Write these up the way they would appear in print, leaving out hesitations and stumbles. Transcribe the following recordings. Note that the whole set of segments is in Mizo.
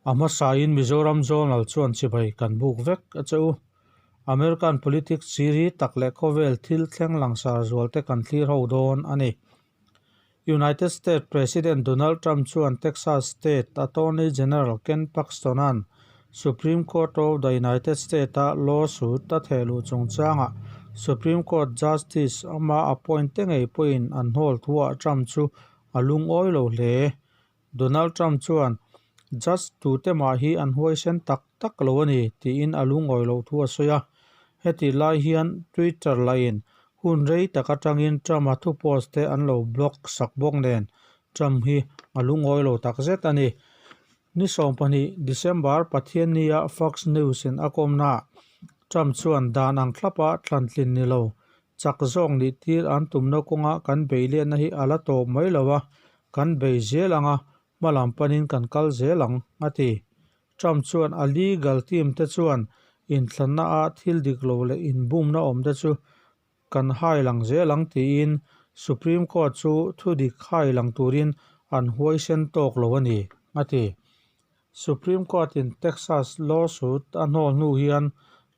A hmasain Mizoram Journal chuan chibai kan buk vek a che u. American politics chiri tak leh khawvel thil thleng langsar zualte kan thlir ho dawn a ni. United States President Donald Trump chuan Texas State Attorney General Ken Paxton-a'n Supreme Court of the United States-a lawsuit a thehluh chungchangah Supreme Court Justice ama appoint te ngei pawhin an hnawl thuah Trump chu a lungawi lo hle. Donald Trump chuan, Judge tute mah hi an huaisen tak tak lo a ni, tiin a lungawi loh thu a sawi a. Hetih lai hian Twitter lahin hun rei tak atangin Trump-a thu post te an lo block sak bawk nen Trump hi a lungawi lo tak zet a ni. Ni 12 December Pathiannia Fox News-in a kawmnaah Trump chuan dan ang thlapa thlantlin ni lo chak zawk nih tir an tumna kawnga kan beihliatna hi a la tawp mai lo a, kan bei zel ang a, hma lam panin kan kal zel ang, a ti. Trump chuan a legal team te chuan inthlanna a thil dik lo leh inbumna awm te chu kan hai lang zel ang tiin Supreme Court chu thu dik hai lang turin an huaisen tawk lo a ni, a ti. Supreme Court in Texas lawsuit a hnawl hnu hian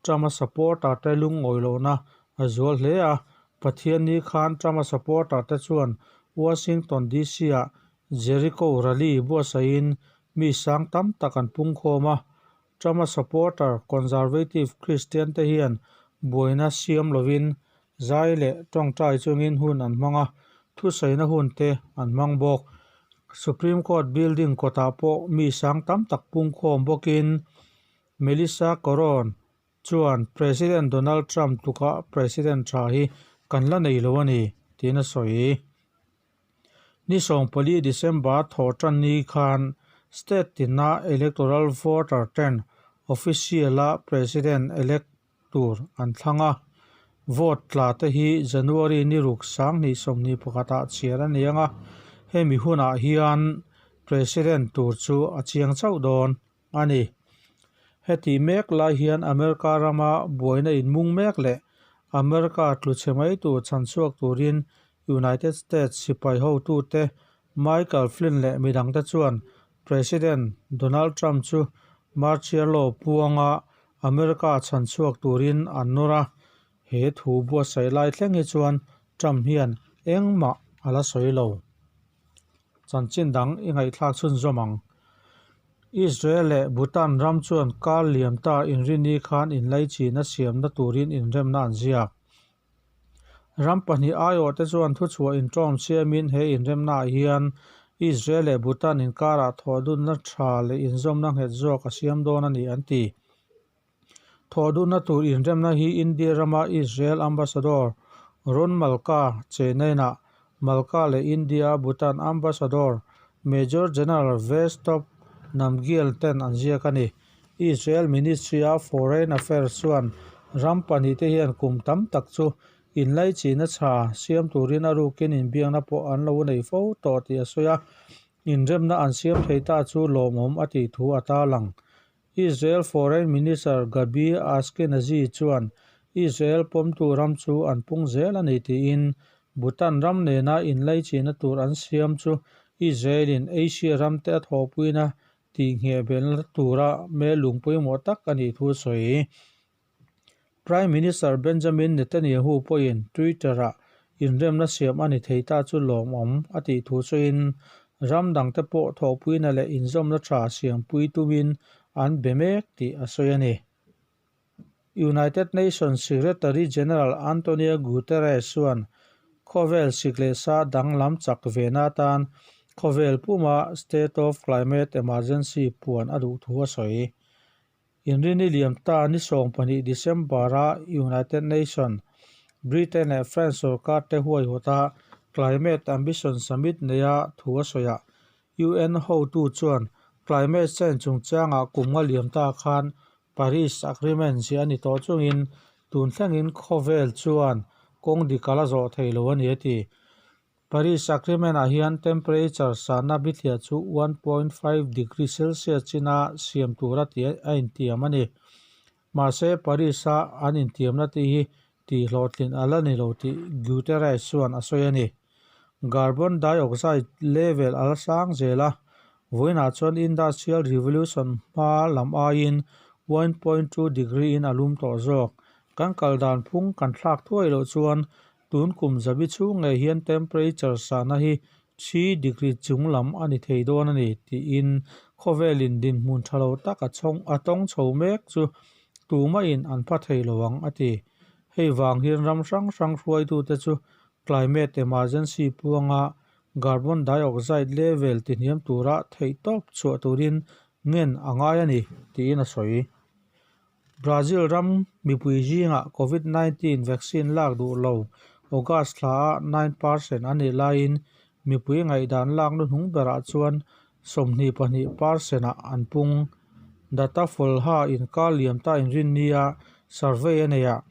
Trump-a supporter te lungawi lohna a zual hle a, Pathianni khan Trump-a supporter te chuan Washington DC-ah Jericho rally buatsaihin mi sang tam tak an pungkhawm a. Trump-a supporter conservative Christian te hian buaina siam lovin zai leh tawngtai chungin hun an hmang a, thusaina hun te an hmang bawk. Supreme Court building kawtah pawh mi sang tam tak pungkhawm bawkin Melissa Coron chuan President Donald Trump tluka President tha hi kan la nei lo a ni, tiin a sawi. Ni 14 December thawhtanni khan state tina electoral voter ten official-a President-elect tur an thlang a. Vote tla te hi January ni ruk 2021 ah chhiar a ni ang a, hemi hunah hian President tur chu a chiang chauh dawn a ni. Heti mek lai hian America rama buaina inmung mek leh America tlu chhe mai tur chhan chhuak turin United States sipai hotute Michael Flynn leh midangte chuan President Donald Trump chu martial law puanga America chhan chhuak turin an nawr a, he thu buatsaih lai thleng hi chuan Trump hian engmah a la sawi lo. Chanchin dang i ngaihthlak chhunzawm ang. Israel leh Bhutan ram chuan kar liam ta inrini khan inlaichin a siamna turin inremna an ziak. Ram pahnih aiawhte chuan thuchhuah inṭawm siamin he inremnaah hian Israel leh Bhutan inkarah thawhdunna ṭha leh inzawmna nghet zawk a siam dawn a ni an ti. Thawhdunna tur inremna hi India rama Israel Ambassador Ron Malka Chennai-ah Malka leh India Bhutan Ambassador Major General Vestop Namgyal ten an ziak a ni. Israel Ministry of Foreign Affairs chuan ram pahnihte hian kum tam tak chu inlaichihna chha siam turin a rukin inbiakna pawh an lo nei fo tawh tih a sawi a, inremna an siam thei ta chu lawmawm a tih thu a tarlang. Israel Foreign Minister Gabi Ashkenazi chuan Israel pawmtu ram chu an pung zel a ni tiin Bhutan ram nena inlaichihna tur an siam chu Israel-in Asia ramte a thawhpuina tihngheh belna tura hmel lung pawimawh tak a nih thu a sawi. Prime Minister Benjamin Netanyahu pawhin Twitter-ah inremna siam a ni thei ta chu lawmawm a tih thu sawiin, ram dangte pawh thawhpuina leh inzawmna tha siampui tumin an be mek tih a sawi a ni. United Nations Secretary General Antonio Guterres chuan khawvel sik leh sa danglam chak vena atan khawvel puma State of Climate Emergency puan a duh thu a sawi. Inrini liam ta ni 12 December-a United Nations, Britain leh France sorkar te huaihawta Climate Ambition Summit neia thu a sawiah UN hotu chuan climate change chungchangah kum nga liam ta khan Paris Agreement ziah a ni tawh chungin tun thlengin khawvel chuan kawng dik a la zawh thei lo a ni a ti. Paris Agreement-ah hian temperature sanna bithliah chu 1.5 degree Celsius china siam tura tih a intiam a ni. Mahse, Paris-a an intiamna tih hi tihhlawhtlin a la ni lo tih Guterres chuan a sawi a ni. Carbon dioxide level a la sang zel a, vawiinah chuan Industrial Revolution hma lam aiin 1.2 degree in a lum tawh zawk. Kan kal dan phung kan thlak thuai loh chuan tun kum zabi chhung ngei hian temperature sahna hi 3 degree chung lam a ni thei dawn a ni tiin khawvelin dinhmun tha lo tak a chhawng a tawng chho mek chu tumahin an pha thei lo ang a ti. Hei vang hian ram hrang hrang hruaitute chu climate emergency puanga carbon dioxide level tihniam tura theihtawp chhuah turin ngen a ngai a ni tiin a sawi. Brazil ram mipui zingah Covid 19 vaccine lak duh lo August thlaah 9% an nih laiin mipui ngaihdan lak hnuhnung berah chuan 22% ah an pung. Datafolha inkar liam ta inrinnia survey a neihah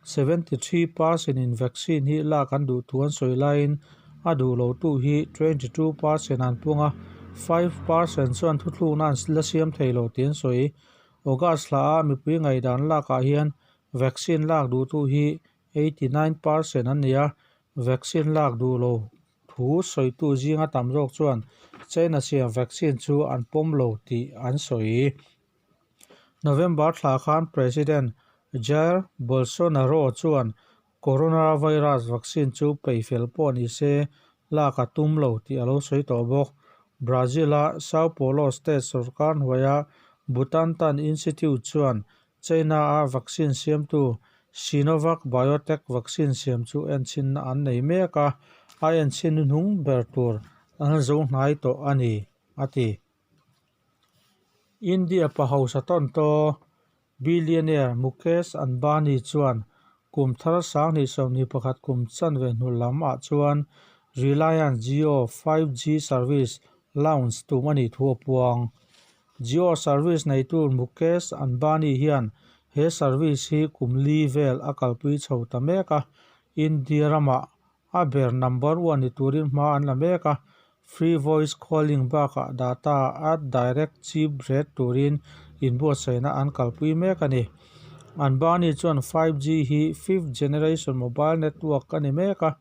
73% in vaccine hi lak an duh thu an sawi laiin a duh lotu hi 22% an pung a, 5% chuan thuthlukna an la siam thei lo tih an sawi. August hlaah mipui ngaihdan lakah hian vaccine lak duhtu hi 89% an ni a, vaccine lak duh lo thu sawitu zinga tam zawk chuan China siam vaccine chu an pawm lo tih an sawi. November thla khan President Jair Bolsonaro chuan Coronavirus vaccine chu peihfel pawh ni se lak a tum lo tih a lo sawi tawh bawk. Brazil-a Sao Paulo state sorkar hnuaia Butantan Institute chuan China-a vaccine siamtu Sinovac Biotech vaccine siam chu enchhinna an nei mek a, a enchhin hnuhnung ber tur an zo hnai tawh a ni, a ti. India pa hausa tawntaw Billionaire Mukesh Ambani chuan kum thar 2021 kum chanve hnu lam ah chuan Reliance Jio 5G service launch tum a nih thu a puang. Jio service neitu Mukesh Ambani hian he service hi kum li vel a kalpui chho ta mek a, India ramah A ber number one ni turin hma an la mek a, free voice calling bakah data a direct cheap rate turin inbuatsaihna an kalpui mek a ni. Ambani chuan 5G hi fifth generation mobile network a ni mek a,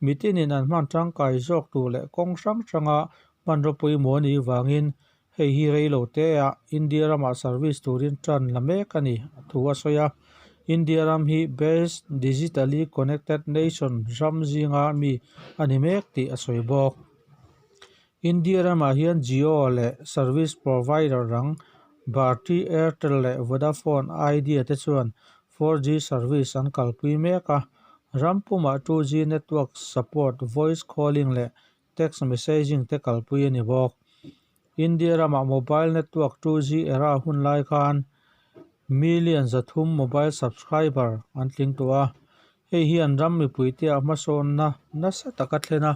mitinin an hman tangkai zawk tur leh kawng hrang hranga hmanraw pawimawh a nih vangin Hei hi rei lo te a India ramah service turin tan la mek a ni thu a sawi a. India ram hi best digitally connected nation ram zinga mi a ni mek tih a sawi bawk. India ramah hian Jio leh service provider dang Bharti Airtel leh Vodafone Idea te chuan 4G service an kalpui mek a. Ram pumah 2G network support voice calling leh text messaging te kalpui a ni bawk. India ramah mobile network 2G era hun lai khan million 300 mobile subscriber an tling tawh a, hei hian ram mipuite ah hmasawnna nasa tak a thlen a,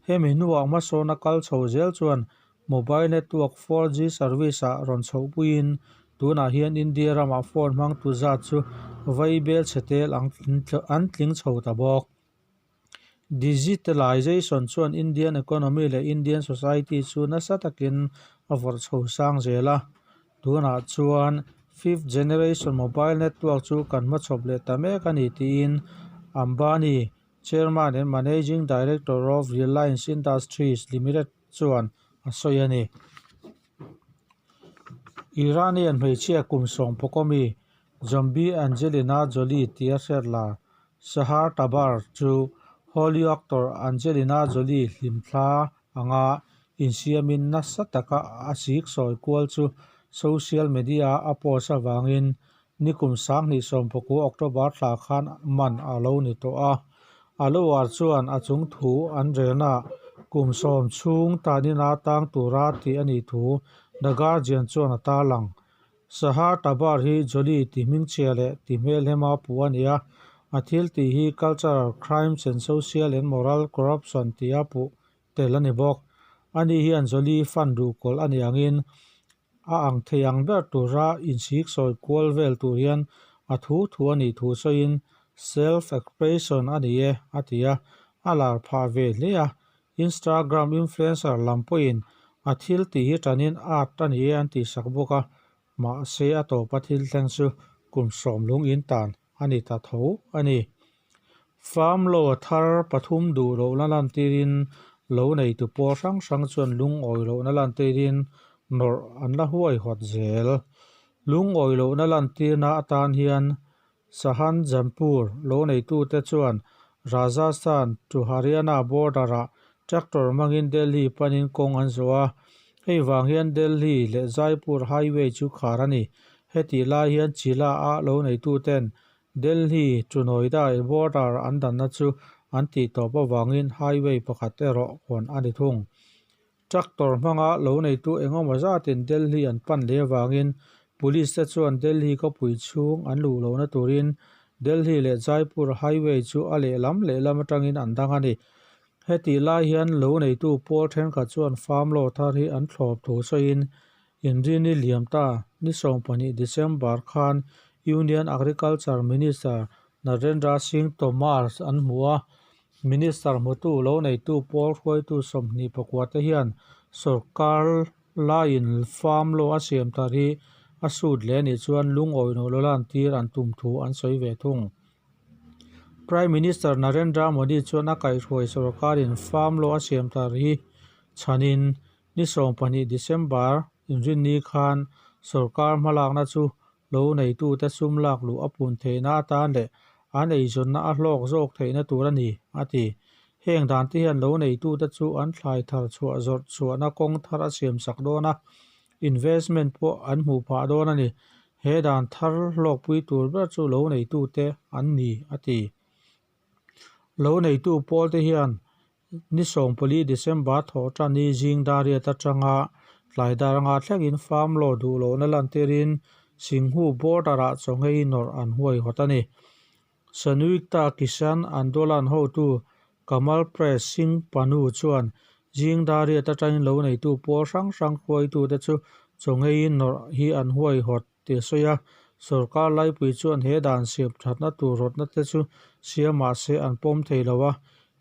hemi hnuah hmasawnna kal chho zel chuan mobile network 4G service ah rawn chhohpuiin tunah hian India ramah phone hmangtu zat chu vai bel chhe tel an tling chho ta bawk. Digitalization chuan Indian economy leh Indian society chu nasa takin a vawrh chho sang zel a. Tunah chuan fifth generation mobile network chu kan hmachhawp leh ta mek a ni tiin Ambani, Chairman and Managing Director of Reliance Industries Limited chuan a sawi a ni. Iranian hmeichhia kum 10 mi Zombie Angelina Jolie tia hriat lar Sahar Tabar chu Hollywood actor Angelina Jolie hlimthla anga insiamin nasa taka a sik sawi kual chu social media a post avangin nikum 2019 October thla khan man a lo ni tawh a. A lawyer chuan a chung thu an relnaah kum 10 chhung tanina tang tura tih a nih thu The Guardian chuan a tarlang. Sahar Tabar hi Jolie ti hmingchhia leh ti hmelhema puh a ni a, a thil tih hi cultural crimes and social and moral corruption tia puh tel a ni bawk. Ani hian Jolie fan ruhkawlh a nih angin a ang thei ang ber tura insik sawi kual vel tur hian a thu thu a nih thu sawiin self-expression a ni e a ti a, a lar phah ve hle a. Instagram influencer lam pawhin a thil tih hi tanin art a ni e an tihsak bawk a, mahse a tawpa thil thleng chu kum sawm lung in tan a ni ta tho a ni. Farm law thar pathum duh lohna lantirin lo neitu pawl hrang hrang chuan lungawi lohna lantirin nawrh an la huaihawt zel. Lungawi lohna lantirna atan hian Sahanjanpur lo neitute chuan Rajasthan to Haryana border-ah tractor hmangin Delhi panin kawng an zawh a, hei vang hian Delhi leh Jaipur highway chu khar a ni. Hetih lai hian Chila-a lo neituten Delhi to Noida border an danna chu an tihtawp avangin highway pakhat erawh hawn a ni thung. Tractor hmanga lo neitu engemaw zatin Delhi an pan leh avangin Police te chuan Delhi khawpui chhung an luh lohna turin Delhi leh Jaipur highway chu a lehlam lehlam atangin an dang a ni. Hetih lai hian lo neitu pawl thenkhat chuan farm law thar hi an thlawp thu sawiin Inrini liam ta ni 12 December khan Union Agriculture Minister Narendra Singh Tomar an hmu a, Minister hmutu lo neitu pawl hruaitu 24 te hian sorkar laiin farm law a siam thar hi a sut leh anih chuan lungawi nawh lo lan tir an tum thu an sawi ve thung. Prime Minister Narendra Modi chuan a kaihhruai sorkarin farm law a siam thar hi chhanin ni 12 December inrinni khan sorkar hmalakna chu lo neitute sum lak luh a pun theihna atan leh an eizawnna a hlawk zawk theihna tur a ni, a ti. Heng dante hian lo neitute chu an thlai thar chhuah zawrh chhuahna kawng thar a siamsak dawn a, investment pawh an hmuh phah dawn a ni. He dan thar hlawkpui tur ber chu lo neitute an ni, a ti. Lo neitu pawlte hian Ni 14 December thawh tan hi zing dariat atanga tlai dar anga thlengin farm law duh lohna lantirin Singhu border-ah chawnghei nawrh an huaihawt a ni. Sanyukta Kisan Andolan hotu Kamal Press Singh Panu chuan zing dariat atangin lo neitu pawl hrang hrang hruaitute chu chawnghei nawrh hi an huaihawt tih a sawi a, sorkar laipui chuan he dan siam thatna tur rawtna te chu siam mah se an pawm thei lo a,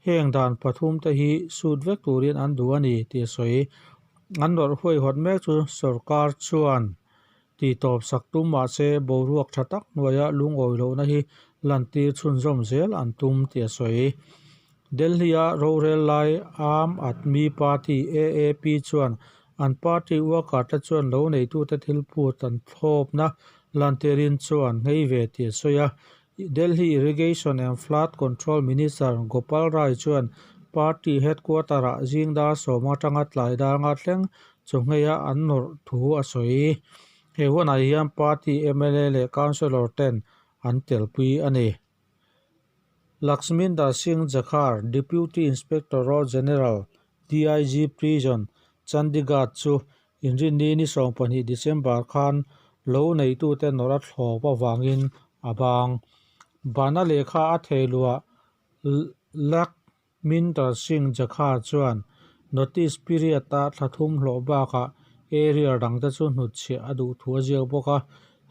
heng dan pathum te hi sut vek turin an duh a ni tih a sawi. An nawrh huaihawt mek chu sorkar chuan tihtawp sak tum mah se boruak tha tak hnuaia lungawi lohna hi lantir chhunzawm zel an tum tih a sawi. Delhi-a rorel lai Aam Aadmi Party, AAP, chuan An party worker te chuan lo neitute thil phut an thlawpna lantirin chuan nghei ve tih a sawi a. Delhi Irrigation and Flood Control Minister Gopal Rai chuan party headquarter-ah zing dar sawm atanga tlai dar nga thleng chaw ngheia an nawrh thu a sawi. He hunah hian party mla leh councillor ten an telpui a ni. Laxminder Singh Jakhar, Deputy Inspector General, DIG Prison, Chandigarh chu Inrinni ni 12 December khan lo neitute nawrh a thlawp avangin a bang. Bana lehkha a theiluah Laxminder Singh Jakhar chuan notice period-a thla thum hlawh bakah area dangte chu hnutchhiah a duh thu a ziak bawk a,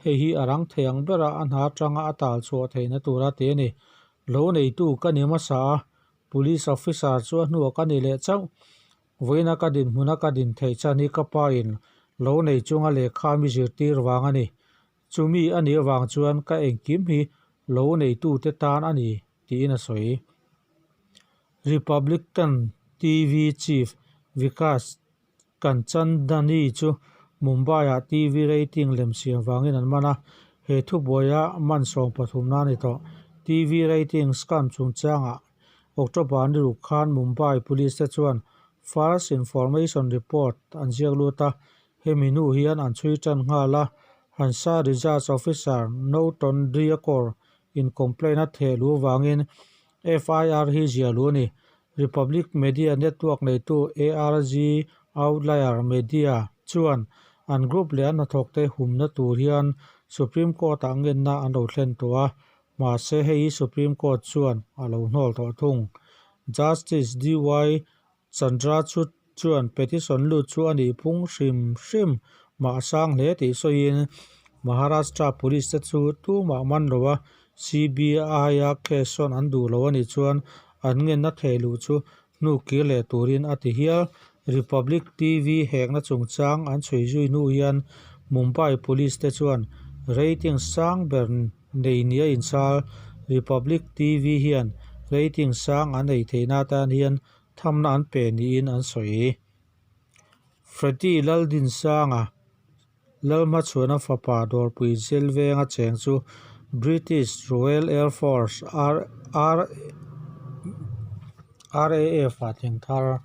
hei hi a rang thei ang bera a hna atanga a tal chhuah theihna tura ti a ni. Lo neitu ka ni hmasa a, Police officer chu a hnuah ka ni leh chauh. Vawiina ka dinhmuna ka din theih chan hi ka pa in lo nei chunga lehkha mi zirtir vang a ni. Chumi a nih avang chuan ka engkim hi lo neitute tan a ni, tiin a sawi. Republican TV chief Vikas Kanchandani chu Mumbai-ah TV rating lem siam vangin an man a, he thubuaia man 13 na a ni tawh. TV rating scam chungchangah October ni ruk khan Mumbai Police te chuan First Information Report an ziak lut a, hemi hnu hian an chhui tan nghal a, Hansa Research Officer Nouton Diakor in complaint a theh luh vangin FIR hi ziah luh a ni. Republic Media Network neitu ARG Outlier Media chuan an group leh an hnathawkte humna tur hian Supreme Court-ah ngenna an lo thlen tawh a, mahse hei hi Supreme Court chuan a lo hnawl tawh thung. Justice DY Chandrachud chuan petition lut chu a nih phung hrim hrim mah a sang hle tih sawiin Maharashtra Police te chu tumah man lo a, CBI-a case sawn an duh lo a nih chuan an ngenna theh luh chu Hnu kir leh turin a ti hial. Republic TV hekna chungchang an chhui zui hnu hian Mumbai Police te chuan rating sang ber nei nia inchhal Republic TV hian rating sang an ei theihna atan hian thamna an pe niin an sawi. Freddy Laldinsanga Lalhmachhuana fapa Dawrpui Jail venga cheng chu British Royal Air Force, RAF, ah thleng thar.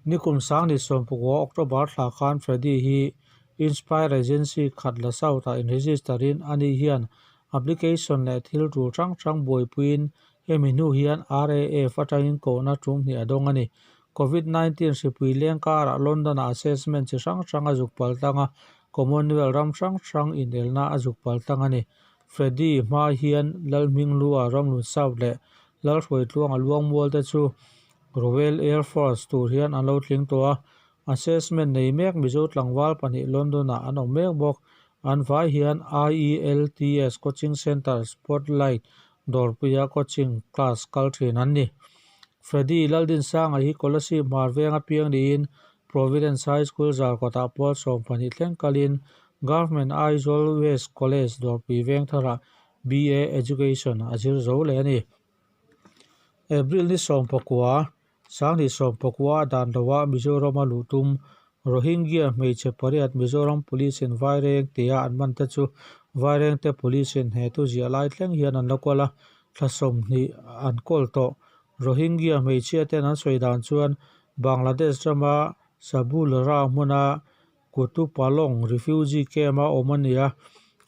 Nikum Sangni sawmpakua October thla khan Freddy hi Inspire Agency khat la South ah in-register in ani hian application leh thil tul hrang hrang buaipuiin hemi hnu hian RAF atangin kohna tum hnih a dawng a ni. Covid 19 hripui leng karah London-ah assessment chi hrang hrang a zuk pal tlang a, Commonwealth ram hrang hrang inelna a zuk pal tlang a ni. Freddy hma hian Lalhminglua Ramlun South leh Lalhruaitluanga Luangmual te chu Royal Air Force tur hian an lo tling tawh a, assessment nei mek Mizo tlangval pahnih London-ah an awm mek bawk. An vai hian IELTS Coaching Centre Spotlight Dawrpuia coaching class kal thin an ni. Freddy Laldinsanga hi Kolasib hmar veng apiang niin Providence High School Zarkawtah pawl 12 thleng kalin Government Aizawl West College Dawrpui veng tharah BA Education a zir zo leh a ni. April ni 19, 2019 a dan loah Mizorama luh tum Rohingya hmeichhe pariat Mizoram Police in Vaireng tia an man te chu Vairengte Police in he thu ziah lai thleng hian an la kual a, thla 20 an kawl tawh. Rohingya hmeichhia ten an sawi dan chuan Bangladesh rama Sabulra hmuna Kutupalong refugee camp a awm a ni a,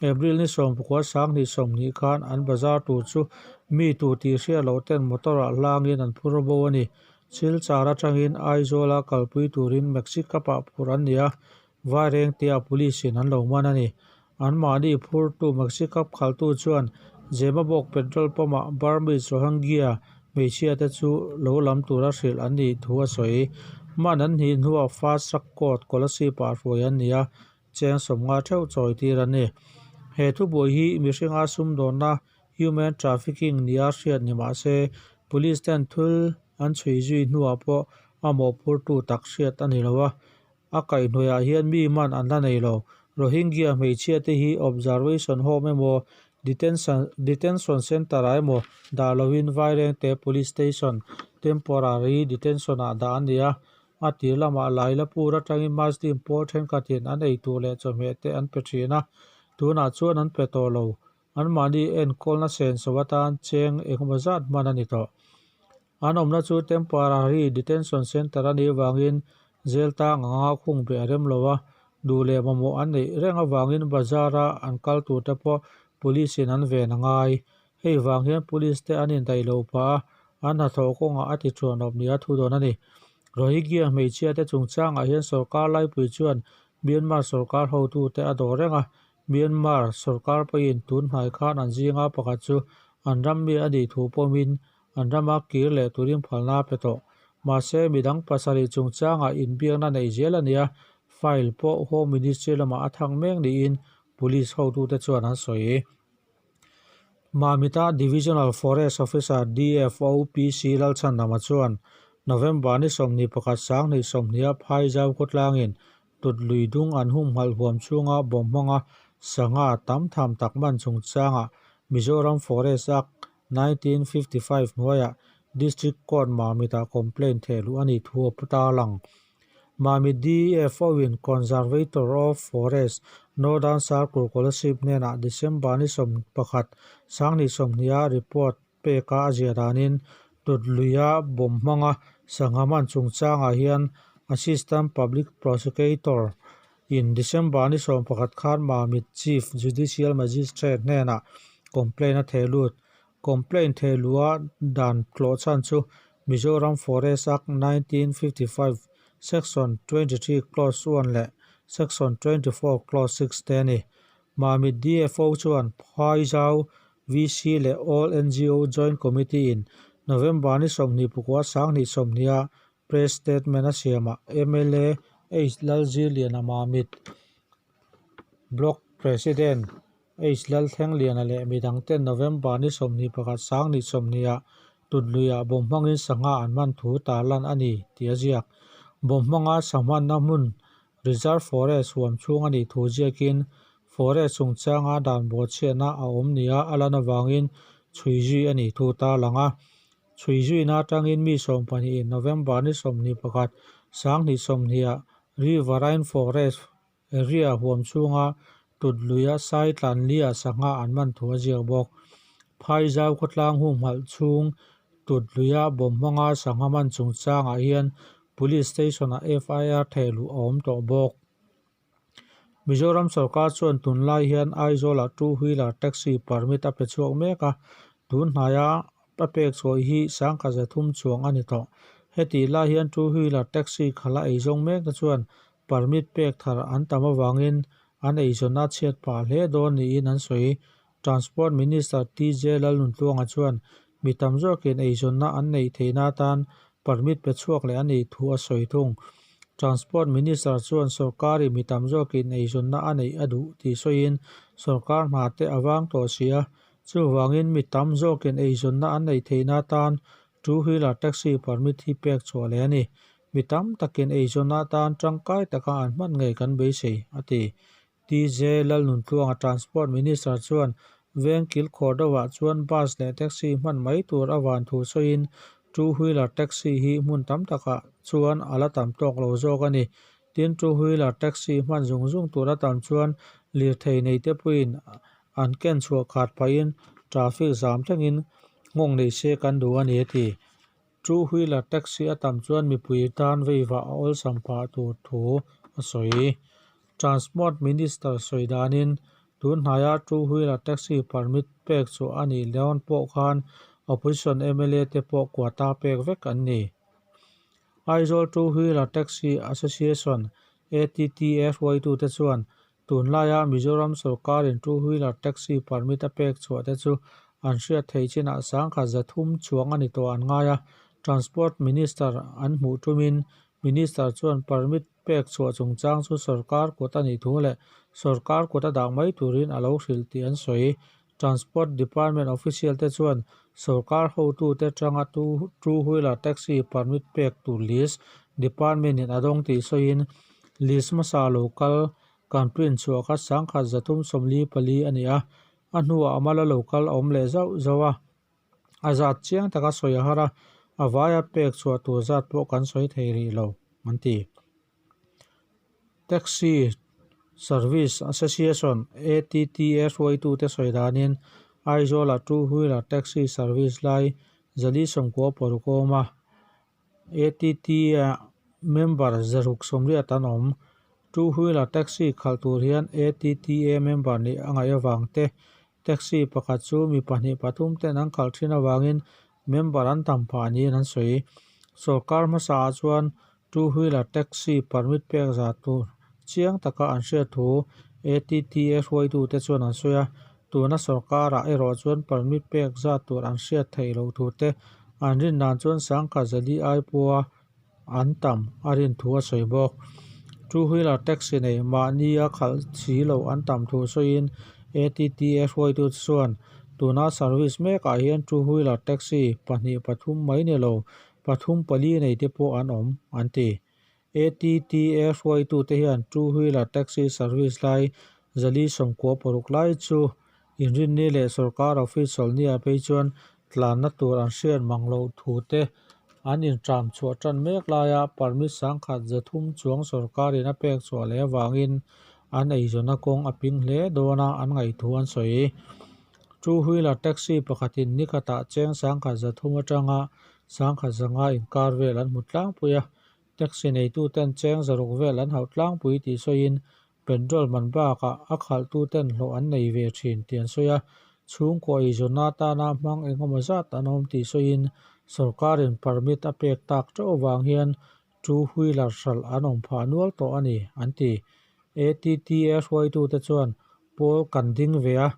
April ni 19 2020 khan an bazar tur chu mi tu tih hriat loh ten motor ah hlangin an phur bo a ni. Silchar atangin Aizawl-a kalpui turin Maxi Cup-ah phurh an ni a, Vairengte-ah Police-in an lo man a ni. Anmahni phurtu Maxi Cup khaltu chuan Zemabawk petrol pump-ah Burmese Rohingya hmeichhia te chu lo lam tura hrilh an nih thu a sawi. Man an hnih hnuah Fast Track Court Kolasib-ah hruai an ni a, cheng 50 theuh chawi tir an ni. He thubuai hi mihringa sumdawnna Human trafficking nia hriat ni mah se, police ten thil an chhui zui hnuah pawh a mawhphurtu tak hriat a ni lo a. A kaihhnuaiah hian mi man an la nei lo. Rohingya hmeichhia te hi observation home emaw detention centre ah emaw dah loin Vairengte Police Station temporary detention ah dah a ni a. A tir lamah Lailapur atangin Muslim pawl thenkhatin an eitur leh chawhmeh te an pe thin a, tunah chuan an pe tawh lo. Anmahni enkawlna senso atan cheng engemaw zat hman a ni tawh. An awmna chu Temporary Detention Centre a nih avangin jail tang anga khung beh a rem lo a, duh leh mamawh an neih reng avangin bazar-a an kal tur te pawh Police in an ven a ngai. Hei vang hian Police te an indaih loh phah a, an hnathawh kawngah a ti thuanawp nia thu dawn a ni. Rohingya hmeichhia te chungchangah hian sorkar laipui chuan Myanmar sorkar hotute a dawh reng a, Myanmar sorkar pawhin tun hnai khan an zinga pakhat chu an ram mi a nih thu pawmin an rama kir leh turin phalna a pe tawh. Mahse, midang pasarih chungchangah inbiakna neih zel a ni a, file pawh Home Ministry lamah a thang mek niin Police hotute chuan an sawi. Mamita Divisional Forest Officer, DFO, PC Lalchhandama chuan November ni 21 2020 a Phaizau khawtlangin Tut lui dung an humhalh huam chhunga bawm hmanga sangha tam tham tak man chungchangah Mizoram Forest Act 1955 hnuaiah District Court Mamit-ah complaint thehluh a nih thu a pu ta lang. Mamit DFO-in Conservator of Forest Northern Circle Kolasib hnenah December ni 11 2020-a report peka a ziah danin tut luia bawm hmanga sangha man chungchangah hian Assistant Public Prosecutor in December ni 11 khan Mamit Chief Judicial Magistrate hnenah complaint a theh lut. Complaint theh luha dan tlawh chhan chu Mizoram Forest Act 1955 Section 23 Clause 1 leh Section 24 Clause 6 te a ni. Mamit DFO chuan Phaizau VC leh All NGO Joint Committee in November ni 29 2020 a press statement a siamah mla H Lalzirliana Mamit, Block President H Lalthlengliana leh midang ten November ni 21 2020 ah. Tutluiah bawm hmangin sangha an hman thu tarlan a ni tih a ziak. Bawm hmanga sahmanna hmun Reserve Forest huam chhung a nih thu ziakin Forest chungchanga dan bawhchhiatna a awm nia a lan avangin chhui zui a nih thu tarlang a. Chhui zuina atangin mi sawmpahnihin November ni 21, 2020ah Riverine Forest Area huam chhunga Tutluia sai tlanlia sangha an man thu a ziak bawk. Phaizau khawtlang humhalh chhung Tutluia bawm hmanga sangha man chungchangah hian Police Station-ah FIR thehluh a awm tawh bawk. Mizoram sorkar chuan tunlai hian Aizawlah two wheeler taxi permit a pe chhuak mek a, tun hnaia a pek chhuah hi sangkhat zathum chuang a ni tawh. Hetih lai hian two wheeler taxi khala eizawng mek te chuan permit pek thar an tam avangin an eizawnna chhiat phah hle dawn niin an sawi. Transport Minister TJ Lalnuntluanga chuan mi tam zawkin eizawnna an neih theihna atan permit pe chhuak leh a nih thu a sawi thung. Transport Minister chuan sorkarin mi tam zawkin eizawnna a neih a duh tih sawiin sorkar hna te a vang tawh si a, chuvangin mi tam zawkin eizawnna an neih theihna atan two-wheeler taxi permit hi pek chhuah leh a ni. Mi tam takin eizawnna atan tangkai taka an hman ngei kan beisei, a ti. TJ Lalnuntluanga Transport Minister chuan veng kilkhawr deuhah chuan bus leh taxi hman mai tur a van thu sawiin two wheeler taxi hi hmun tam takah chuan a la tam tawk lo zawk a ni. Tin, two wheeler taxi hman zung zung tur a tam chuan lirthei nei te pawhin an ken chhuah khat pahin traffic zam thlengin nghawng nei se kan duh a ni a ti. Two wheeler taxi a tam chuan mipui tan veivah a awlsam phah tur thu a sawi. Transport Minister sawi danin tun hnaia two wheeler taxi permit pek chu a nih dawn pawh khan opposition mla te pawh quota pek vek an ni. Aizawl Two Wheeler Taxi Association, ATTA, hruaitute chuan Tunlaia Mizoram sorkarin two wheeler taxi permit a pek chhuah te chu an hriat theih chinah sangkhat 300 chuang a ni tawh an ngai a, Transport Minister an hmuh tumin Minister chuan permit pek chhuah chungchang chu sorkar kut a nih thu leh sorkar kut a dah mai turin a lo hrilh tih an sawi. Transport Department official te chuan sorkar hotute tanga two wheeler taxi permit pek tur list department in a dawng tih sawiin list hmasa lo kal kan print chhuah kha 1344 a ni a, a hnuah a mala lo kal a awm leh zauh zauh a, a zat chiang taka sawi a har a, a vaia pek chhuah tur zat pawh kan sawi thei rih lo, an ti. Taxi Service Association, ATTA, hruaitute sawi danin Aizawlah two wheeler taxi service lai 496 a awm a, ATTA member 680 an awm. Two wheeler taxi khalh tur hian ATTA member nih a ngaih avang te, taxi pakhat chu mi pahnih pathum ten an khalh thin avangin member an tam phah niin an sawi. Sorkar hmasaah chuan Two wheeler taxi permit pek zat tur chiang taka an hriat thu ATTA hruaitute chuan an sawi a, tuna sorkarah erawh chuan permit pek zat tur an hriat theih loh thu te an rin dan chuan 400 ai pawha an tam a rin thu a sawi bawk. Two wheeler taxi nei mahnia khalh si loh an tam thu sawiin ATTA hruaitute chuan tuna service mekah hian two wheeler taxi pahnih pathum mai ni lo Pathum pali nei te pawh an awm, an ti. ATTA hruaitute hian two wheeler taxi service lai 496 lai chu inrinni leh sorkar office chawlhnia phei chuan tlanna tur an hriat mang loh thu te an intram chhuah tan mek laia permit 1300 chuang sorkarin a pek chhuah leh avangin an eizawnna kawng a ping hle dawn a an ngaih thu an sawi. Two wheeler taxi pakhatin ni khatah cheng 1300 atanga 1500 inkar vel an hmu tlangpui a, taxi neituten cheng 600 vel an hauh tlangpui tih sawiin petrol man bakah a khalhtuten hlawh an nei ve thin tih an sawi a, chhungkaw eizawnna atana hmang engemaw zat an awm tih sawiin sorkarin permit a pek tak teuh avang hian two wheeler hralh an awm phah nual tawh a ni, an ti. ATTA hruaitute chuan pawl kan ding ve a,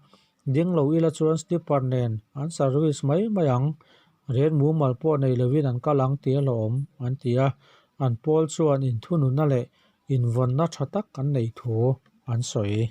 ding lo ila chuan slipper nen an service mai mai ang, rel mumal pawh nei lovin an kal ang tih a hlauhawm, an ti a, an pawl chuan inthununna leh invawnna tha tak an neih thu an sawi.